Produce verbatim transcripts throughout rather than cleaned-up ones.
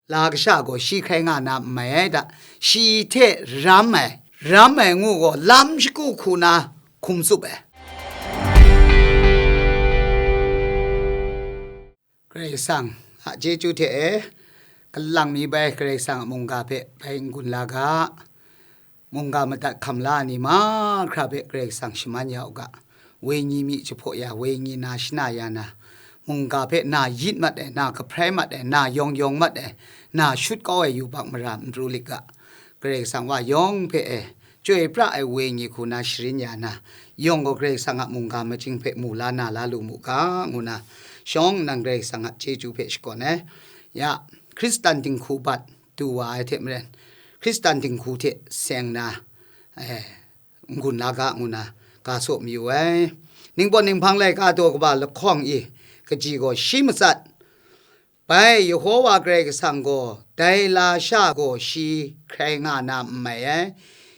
la kasha gaw shi hkrai nga na n mai ai da, shi hte ram ai, ram ai ngu gaw lam shagu hku na hkum tsup ai. Karai Kasang a chyeju hte e, kalang mi bai Karai Kasang a mungga hpe bai n-gun la ga, mungga madat hkam la ai ni mahkra hpe Karai Kasang shaman ya u ga, wenyi myi jahpaw ya, wenyi na shana ya na, mungga hpe na yit mat ai, na kahprai mat ai, na yawng yawng mat ai, na shut kau ai yubak mara n pru lit ga, Karai Kasang wa yawng hpe e, chyoi pra ai wenyi hku na sharin ya na, yawng gaw Karai Kasang a mungga majing hpe mu la na la lu mu ga, ngu na shawng nnan Karai Kasang a chyeju hpe shakawn ai. Ya, Hkristan dinghku bat du wa ai hte maren, Hkristan dinghku hte seng na, eh, n-gun la ga, ngu na ga saw mayu ai. Ningpawt ninghpang laika daw kaba lahkawng i kaji gaw shi matsat, Bai Yehowa Karai Kasang gaw dai lasha gaw shi hkrai nga na n mai ai,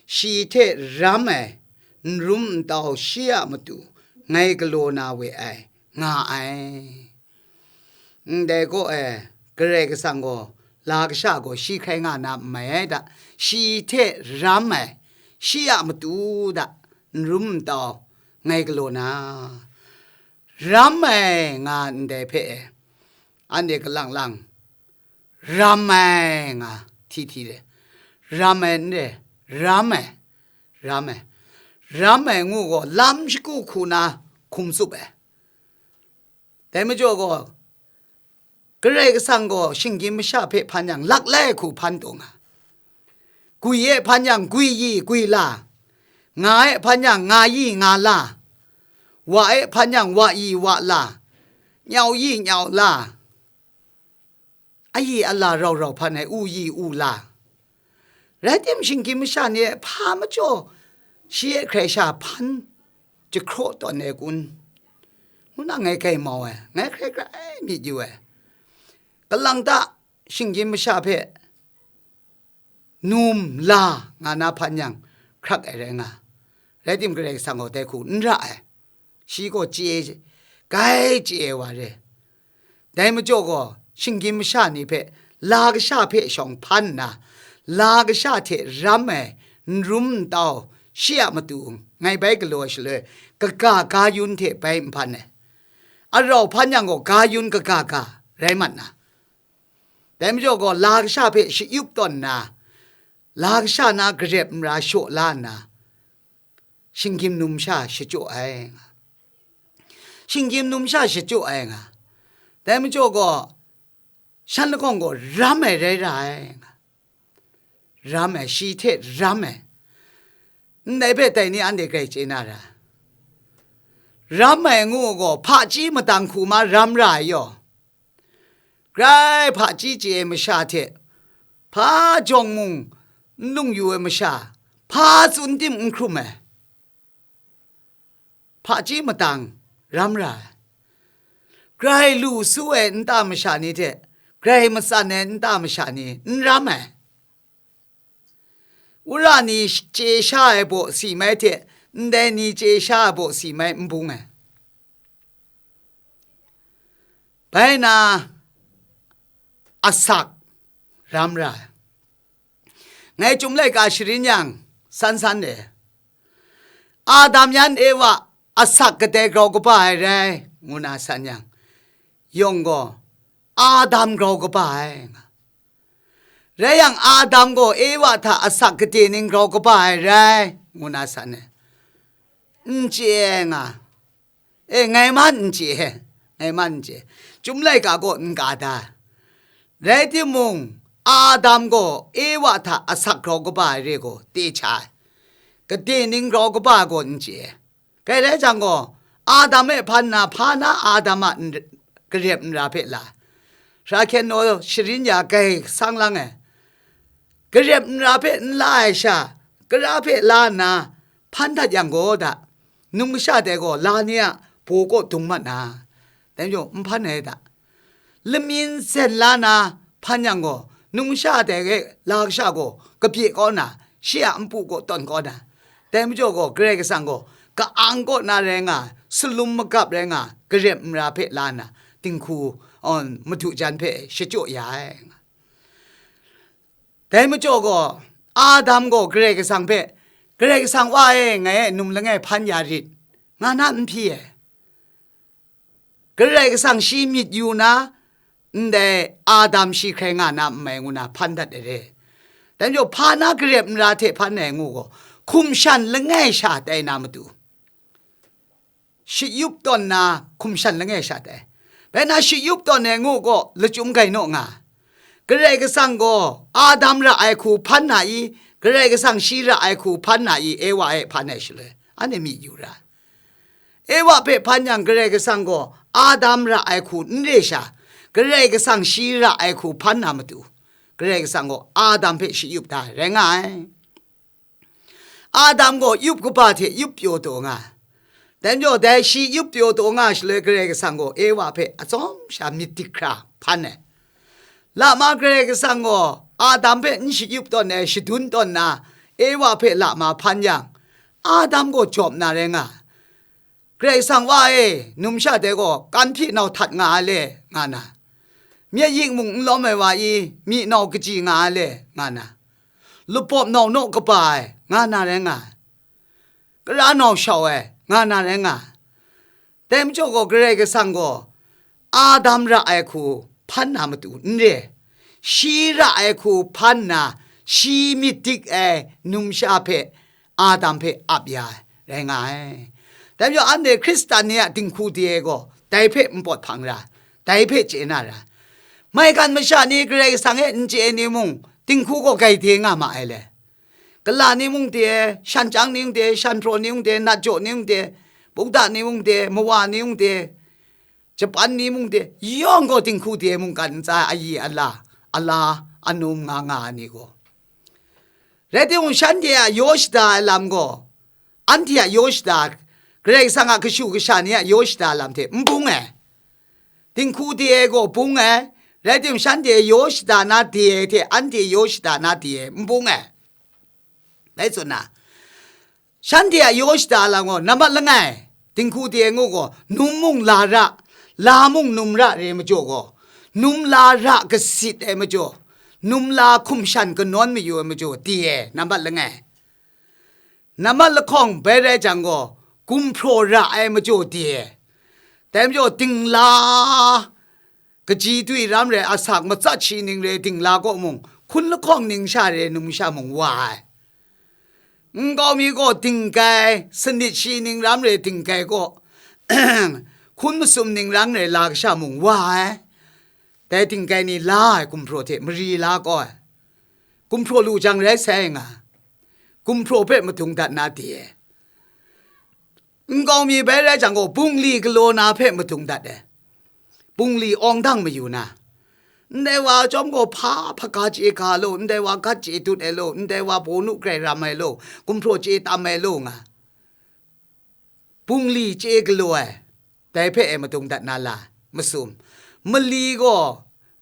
shi hte ram ai, n rum n tau shi a matu ngai galaw na we ai, nga ai. Ndai gaw e, Karai Kasang gaw la kasha gaw shi hkrai nga na n mai ai da, shi hte ram ai, shi a matu da, n rum n tau ngai galaw na, ram ai nga ndai hpe e, anhte kalang lang, ram ai nga hti hti re, ram ai n re, ram ai, ram ai, ram ai ngu gaw lam shagu hku na hkum tsup ai. Dai majaw gaw, Karai Kasang gaw shinggyim masha hpe hpan yang, lak lai hku hpan taw nga, gwi e hpan yang, gwi yi, gwi la, nga e hpan yang, nga yi, nga la, wa e hpan yang, wa yi, wa la, nyau yi, nyau la, ayi ala rau rau hpan ai, u yi, u la. Rai tim, shinggyim masha ni e hpa majaw shi e hkrai sha hpan jahkraw tawn ai kun, ngu na ngai grai mau ai, ngai hkrai grai myit yu ai. Kalang ta, shinggyim masha hpe num la nga na hpan yang, hkrak ai rai nga, rai tim, Karai Kasang gaw dai hku n ra ai, shi gaw chye, grai chye wa re. Dai majaw gaw, shinggyim masha ni hpe la kasha hpe shawng hpan nna, la kasha hte ram ai, n rum n tau, shi a matu ngai bai galaw ai shaloi, kaga ga yun hte bai n hpan ai, arau hpan yang gaw ga yun kaga ga rai mat na, dai majaw gaw, la kasha hpe shayup tawn nna, la kasha na garep nra shaw la nna, shinggyim numsha shachyaw ai nga, shinggyim numsha shachyaw ai nga, dai majaw gaw, shan lahkawng gaw ram ai rai ra ai nga, ram ai, shi hte ram ai, ndai hpe dai ni anhte grai chye na ra, ram ai ngu gaw, hpaji matang hku ma ram ra ai yaw, grai hpaji chye ai masha hte, hpa jawng mung n lung yu ai masha, hpa tsun tim n hkrum ai, hpaji matang ram ra ai, grai lu su ai nta masha ni hte, grai matsan ai nta masha ni n ram ai, wora ni chye sha ai baw si mai hte, ndai ni chye sha ai baw si mai n bung ai, bai na asak ram ra ai. Ngai Chyum laika sharin yang, san san e, Adam yan Ewa asak kadai grau kaba ai rai, ngu na san yang, yawng gaw, Adam grau kaba ai nga, rai yang, Adam gaw Ewa hta asak kade ning grau kaba ai rai, ngu na san e, n chye ai nga, e, ngai man n chye, ngai man n chye, Chyum laika gaw n ka da, rai timung, Adam gaw Ewa hta asak grau kaba ai re gaw, te hkya ai, kade ning grau kaba ai gaw n chye. Kai rai jang gaw, Adam e hpan na, hpa na Adam a n-, garep nra hpe la, hkra hkyen naw sharin ya grai sang lang ai, garep nra hpe n la ai sha, kara hpe la nna hpan dat yang gaw da, numsha dai gaw la ni a baw kaw dung mat na, dai majaw n hpan ai da, lamyin zen la na hpan yang gaw, numsha dai e la kasha gaw kabye kau na, shi a npu kaw tawn kau na, dai majaw gaw, Karai Kasang gaw ka-ang kaw na rai nga, salum magap rai nga, garep nra hpe la na, dinghku, awn, madu jan hpe shachyaw ya ai nga. Dai majaw gaw, Adam gaw Karai Kasang hpe, "Karai Kasang Wa e, ngai e num langai hpan ya rit," nga na n hpyi ai. Karai Kasang shi myit yu na, ndai Adam shi hkrai nga na n mai ngu na hpan dat ai re. Dai majaw, hpa na garep nra hte hpan ai ngu gaw, hkum shan langai sha tai na matu, shayup tawn na hkum shan langai sha tai. Bai na shayup tawn ai ngu gaw, lachyum gai naw nga. Karai Kasang gaw Adam ra ai hku hpan na i? Karai Kasang shi ra ai hku hpan na i? Ewa e hpan ai shaloi, anhte myit yu ra. Ewa hpe hpan yang, Karai Kasang gaw Adam ra ai hku n re sha, Karai Kasang shi ra ai hku hpan na matu, Karai Kasang gaw Adam hpe shayup da ai rai nga ai. Adam gaw yup kaba hte yup pyaw taw nga. Dai majaw, dai shi yup pyaw taw nga shaloi, Karai Kasang gaw Ewa hpe atsawm sha myit dik hkra hpan ai. Lama Karai Kasang gaw Adam hpe n shayup tawn ai, shadun tawn na, Ewa hpe lama hpan yang, Adam gaw jawm na rai nga. "Karai Kasang Wa e, numsha dai gaw kan hpyi nau htat nga a le?" nga na, "Myen yik mung n lawm ai wa i, myi nau kaji nga a le?" nga na, "Lapawp nau naw kaba ai," nga na rai nga, "Kara nau shau ai," nga na rai nga. Dai majaw gaw, Karai Kasang gaw Adam ra ai hku hpan na matu n re, shi ra ai hku hpan na, shi myit dik ai numsha hpe, Adam hpe ap ya ai rai nga ai. Dai majaw, anhte Hkristan ni a dinghku de ai gaw dai hpe npawt hpang ra, dai hpe chye na ra. Maigan masha ni, Karai Kasang e n chye ai ni mung, dinghku gaw grai de nga ma ai le. Kala ni mung de, shan chyang ni mung de, shan hpraw ni mung de, nat jaw ni mung de, bukda ni mung de, mawa ni mung de, Japan ni mung de, yawng gaw dinghku de mungkan ntsa ayi ala, ala, anum nga nga ai ni gaw. Rai timung, shanhte a yaw shada ai lam gaw, anhte a yaw shada, Karai Kasang a kashu kasha ni a yaw shada lam hte n bung ai. Dinghku de ai gaw bung ai, rai timung, shanhte yaw shada na de ai hte anhte yaw shada na de ai n bung ai. Dai tsun na, shanhte a yaw shada lam gaw, nambat langai, dinghku de ai ngu gaw, num mung la ra, la mung num ra re ai majaw gaw, num la ra kasit ai majaw, num la hkum shan kanawn mayu ai majaw de ai, nambat langai. Nambat lahkawng bai rai jang gaw, gumhpraw ra ai majaw de ai. Dai majaw, dingla kaji dwi ram re, asak matsat shi ning re, dingla kaw mung, hkun lahkawng ning sha re, numsha mung wa ai. Nkau mi gaw dinggai, sanit shi ning ram re, dinggai kaw, hkun masum ning ram re, la kasha mung wa ai. Dai dinggai ni la ai gumhpraw hte mari la kau ai. Gumhpraw lu jang rai sai nga, gumhpraw hpe madung dat na de ai. Nkau mi bai rai jang gaw, bungli galaw na hpe madung dat ai. Bungli awng dang mayu na, ndai wa chyawm gaw hpa hpaga chye ga law, ndai wa gat chye dut ai law, ndai wa bawnu grai ram ai law, gumhpraw chye tam ai law nga, bungli chye galaw ai, dai hpe e madung dat na la, masum. Mali gaw,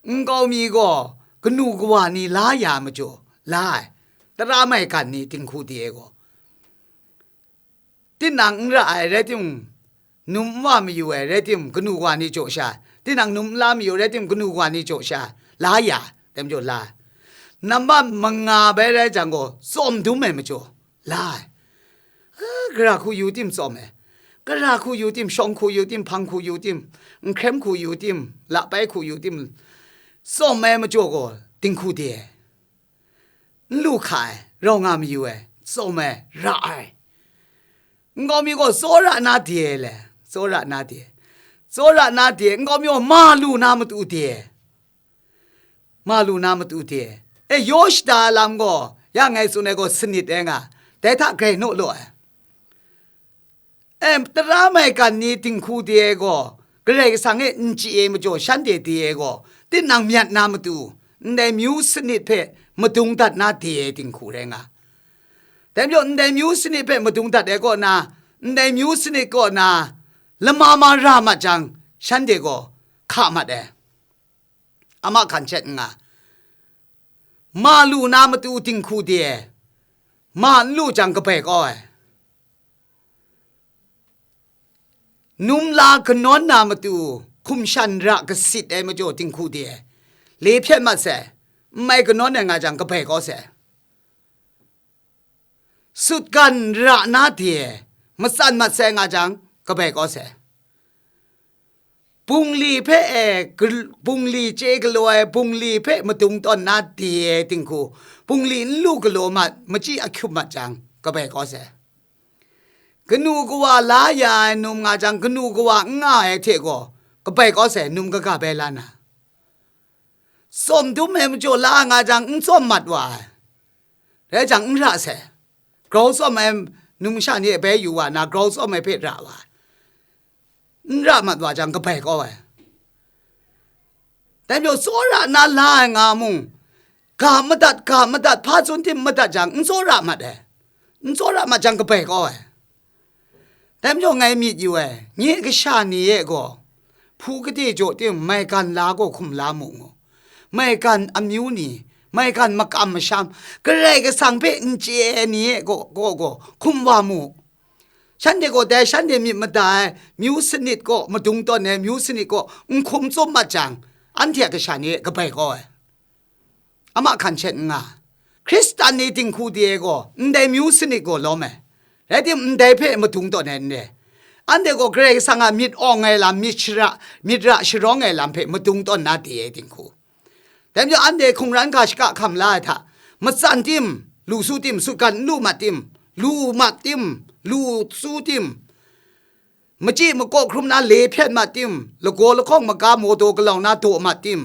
nkau mi gaw, kanu kawa ni la ya ai majaw, la ai. Tara maigan ni dinghku de ai gaw, tinang n ra ai rai timung, num n wa mayu ai rai timung, kanu wa ni jaw sha, tinang num n la mayu rai timung, kanu wa ni jaw sha, la ya, dai majaw la ai. Nambat manga bai rai jang gaw, tsawm dum ai majaw, la ai. Ah, gara hku yu tim tsawm ai, gara hku yu tim, shawng hku yu tim, hpang hku yu tim, nhkrem hku yu tim, lapai hku yu tim, tsawm ai majaw gaw, dinghku de ai. N lu hka ai, rau nga mayu ai, tsawm ai, ra ai. Nkau mi gaw tsawra na de ai le, tsawra na de ai. Tsawra na de ai, nkau mi gaw ma lu na matu de ai. Ma lu na matu de ai. E, yaw shada lam gaw, ya ngai tsun ai gaw sanit rai nga, dai hta grai naw law ai. E, tara maigan ni dinghku de ai gaw, Karai Kasang e n chye ai majaw shanhte de ai gaw, tinang myat na matu, ndai myu sanit hpe madung dat na de ai dinghku rai nga. Dai majaw, ndai myu sanit hpe madung dat ai kaw na, ndai myu sanit kaw na lama ma ra mat jang, shanhte gaw hka mat ai. Ama hkan shet n nga, ma lu na matu dinghku de ai, ma n lu jang kabai kau ai. Num la kanawn na matu hkum shan ra kasit ai majaw dinghku de ai, le hpyet mat sai, n mai kanawn ai nga jang, kabai kau sai. Sutgan ra na de, matsan mat sai nga jang, kabai kau sai. Bungli hpe e, gal-, bungli chye galaw ai, bungli hpe madung tawn na de ai dinghku, bungli n lu galaw mat, machyi ahkyum mat jang, kabai kau sai. Kanu kawa la ya ai num nga jang, kanu kawa n nga ai hte gaw, kabai kau sai, num kaga bai la na. Tsawm dum ai majaw la nga jang, n tsawm mat wa ai. Rai jang, n ra sai. Grau tsawm ai numsha ni bai yu wa na, grau tsawm ai hpe ra wa ai. N ra mat wa jang, kabai kau ai. Dai majaw, tsawra na la ai nga mung, ga madat, ga madat, hpa tsun tim madat jang, n tsawra mat ai. N tsawra mat jang, kabai kau ai. Dai majaw, ngai myit yu ai, nye kasha ni e gaw, hpu gade jaw tim, maigan la gaw hkum la mu ngu. Maigan amyu ni, maigan makam masham, Karai Kasang hpe n chye ai ni e gaw, gaw, gaw hkum wa mu. Shanhte gaw dai shanhte myit mada ai myu sanit kaw madung tawn ai myu sanit kaw n hkum tsum mat jang, anhte a kasha ni e kabai kau ai. Ama hkan shet n nga. Hkristan ni dinghku de ai gaw ndai myu sanit gaw lawm ai. Rai timung, ndai hpe madung tawn ai n re. Anhte gaw Karai Kasang a myit awng ai lam, myit shara, myit ra sharawng ai lam hpe madung tawn na de ai dinghku. Dai majaw, anhte hkungran ga shaka hkam la ai hta, matsan tim, lu su tim, sutgan n lu mat tim, lu mat tim, lu su tim, machyi makaw hkrum na le hpyat mat tim, lagaw lahkawng maga mawdaw galau na daw mat tim,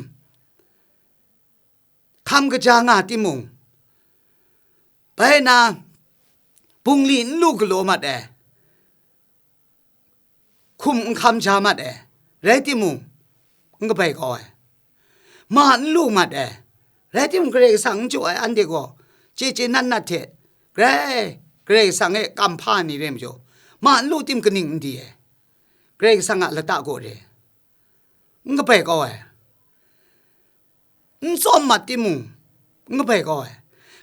hkam kaja nga timung, bai na, bungli n lu galaw mat ai, hkum n hkam ja mat ai, rai timung, n kabai kau ai. Ma n lu mat ai, rai timung, Karai Kasang n jaw ai anhte gaw, chye chye nat nat hte, grai, Karai Kasang e kam hpa ai ni rai majaw, ma n lu tim kaning n di ai, Karai Kasang a lata gaw re, n kabai kau ai. N tsawm mat timung, n kabai kau ai.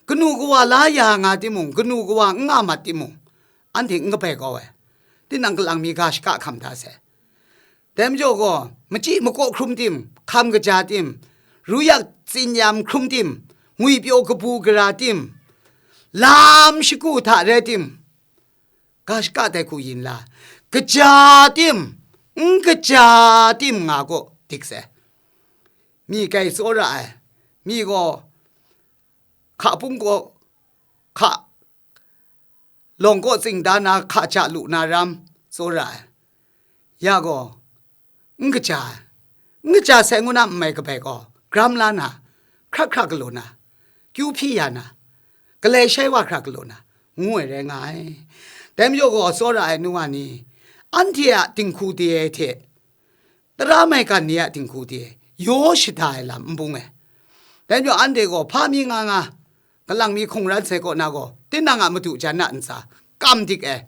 Kanu kawa la ya nga timung, kanu kawa n nga mat timung, anhte n kabai kau ai. Tinang kalang mi ga shaka hkam da sai. Dai majaw gaw, machyi makaw hkrum tim, hkam kaja tim, ruyak tsinyam hkrum tim, ngwipyaw kabu gara tim, lam shagu hta rai tim, ga shaka dai hku yin la, kaja tim, n kaja tim nga gaw dik sai. Mi grai tsawra ai, mi gaw hka pung kaw, hka lawng kaw tsing da na, hka ja lu na ram tsawra ai. Ya gaw, n kaja ai, n kaja sai ngu na n mai kabai gaw, gram la na, hkra hkra galaw na, kyu hpyi ya na, galai shai wa hkra galaw na, ngu ai rai nga ai. Dai majaw gaw, tsawra ai nu wa ni, anhte a dinghku de ai hte, tara maigan ni a dinghku de ai, yaw shada ai lam n bung ai. Dai majaw, anhte gaw hpa mi nga nga, kalang mi hkungran sai kaw na gaw, tinang a madu jan a ntsa kam dik ai,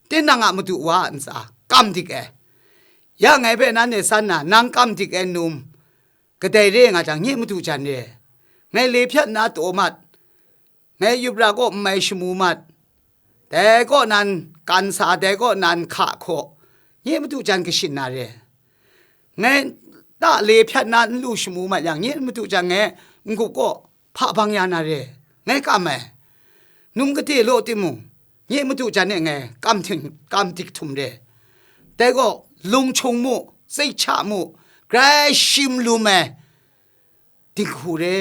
tinang a madu wa a ntsa kam dik ai. Ya ngai hpe nanhte san na, nang kam dik ai num, kadai re nga jang, nye madu jan re ai. Ngai le hpyat na taw mat, ngai yup ra kaw n mai shamu mat, dai kaw nan kan sa, dai kaw nan hka hkaw, nye madu jan kashin na re ai. Ngai ta le hpyat na n lu shamu mat yang, nye madu jan ngai n-gup kaw hpa bang ya na re ai. Ngai kam ai. Num gade law timung, nye madu jan e ngai kam hting, kam dik htum re ai. Dai gaw, lung hkyung mu, tsik hkya mu, grai shim lum ai dinghku re,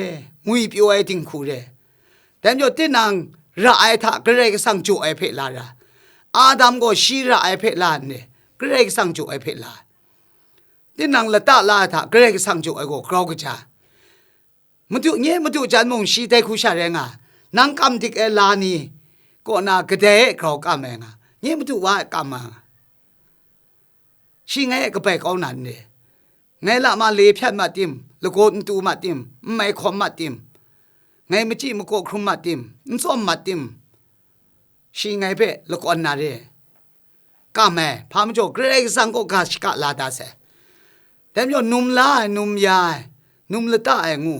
ngwipyaw ai dinghku re. Dai majaw, tinang ra ai hta Karai Kasang jaw ai hpe la ra, Adam gaw shi ra ai hpe la n re, Karai Kasang jaw ai hpe la ai. Tinang lata la ai hta Karai Kasang jaw ai gaw grau kaja ai. Madu, nye madu jan mung shi dai hku sha rai nga, nang kam dik ai la ni kaw na kadai e grau kam ai nga, nye madu wa e kam ai nga. Shi ngai e kabai kau na n re? Ngai lama le hpyat mat tim, lagaw ntu mat tim, n mai hkawm mat tim, ngai machyi makaw hkrum mat tim, n tsawm mat tim, shi ngai hpe lakawn na re? Kam ai, hpa majaw Karai Kasang kaw ga shaka la da sai. Dai majaw, num la ai, num ya ai, num lata ai ngu,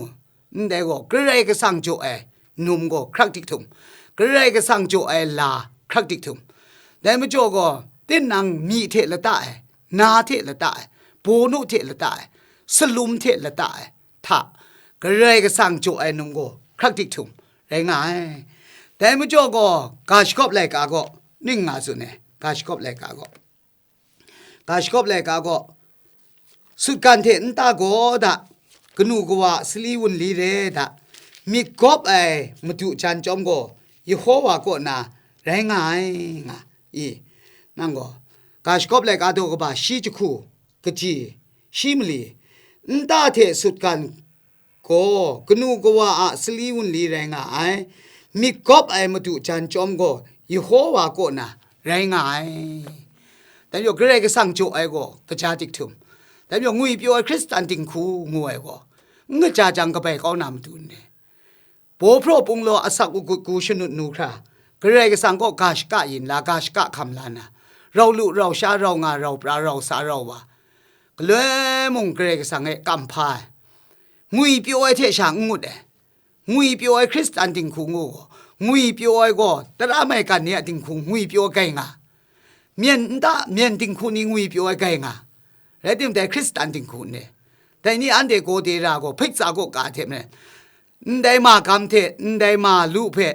ndai gaw Karai Kasang jaw ai num gaw hkrak dik htum, Karai Kasang jaw ai la hkrak dik htum. Dai majaw gaw, tinang myi hte lata ai, na hte lata ai, bawnu hte lata ai, salum hte lata ai hta, Karai Kasang jaw ai num gaw hkrak dik htum rai nga ai. Dai majaw gaw, ga shagawp laika gaw ning nga tsun ai, ga shagawp laika gaw, ga shagawp laika gaw, sutgan hte nta gaw da, kanu kawa a sali wunli re da, myit gawp ai madu jan chyawm gaw, Yehova kaw na rai nga ai, nga i. Nang gaw, ga shagawp laika daw kaba shi jahku, kaji, shi mali, nta hte sutgan gaw kanu kawa a sali wunli rai nga ai, myit gawp ai madu jan chyawm gaw Yehova kaw na rai nga ai. Dai majaw Karai Kasang jaw ai gaw kaja dik htum, dai majaw ngwipyaw ai Hkristan dinghku ngu ai gaw, n kaja jang kabai kau na matu n re? Baw hpraw punglaw asak agut gu shanut nu hkra, Karai Kasang kaw ga shaka yin la, ga shaka hkam la na, rau lu, rau sha, rau nga, rau pra, rau sa, rau wa, galoi mung Karai Kasang e kamhpa ai, ngwipyaw ai hte sha n ngut ai, ngwipyaw ai Hkristan dinghku ngu gaw, ngwipyaw ai gaw tara maigan ni a dinghku ngwipyaw ai gai nga, myen nta, myen dinghku ni ngwipyaw ai gai nga, rai timung dai Hkristan dinghku n re? Dai ni anhte gaw de ra gaw, hpik tsa gaw ka hte maren, ndai ma gam hte ndai ma lu hpe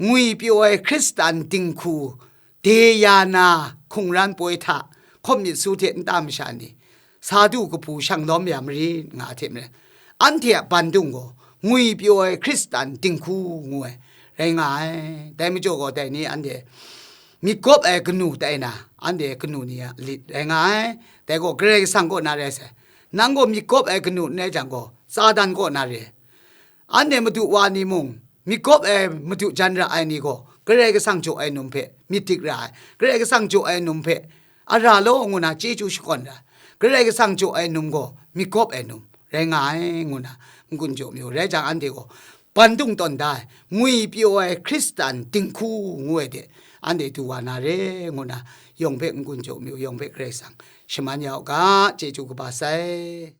ngwipyaw ai Hkristan dinghku de ya na hkungran poi hta hkawm myit su hte nta masha ni, sa du kabu shang lawm ya marit nga hte maren, anhte a bandung gaw ngwipyaw ai Hkristan dinghku ngu ai rai nga ai. Dai majaw gaw, dai ni anhte myit gawp ai kanu tai na, anhte kanu ni a lit rai nga ai. Dai gaw Karai Kasang kaw na rai sai. Nang gaw myit gawp ai kanu n rai jang gaw, Satan kaw na re. Anhte madu wa ni mung, myit gawp ai madu jan ra ai ni gaw, Karai Kasang jaw ai num hpe myit dik ra ai, Karai Kasang jaw ai num hpe a ra law ngu na chyeju shakawn ra ai, Karai Kasang jaw ai num gaw myit gawp ai num rai nga ai, ngu na n-gun jaw mayu. Rai jang, anhte gaw bandung tawn da ai, ngwipyaw ai Hkristan dinghku ngu ai de, anhte du wa na re, ngu na yawng hpe n-gun jaw mayu, yawng hpe Karai Kasang shaman ya u ga, chyeju kaba sai.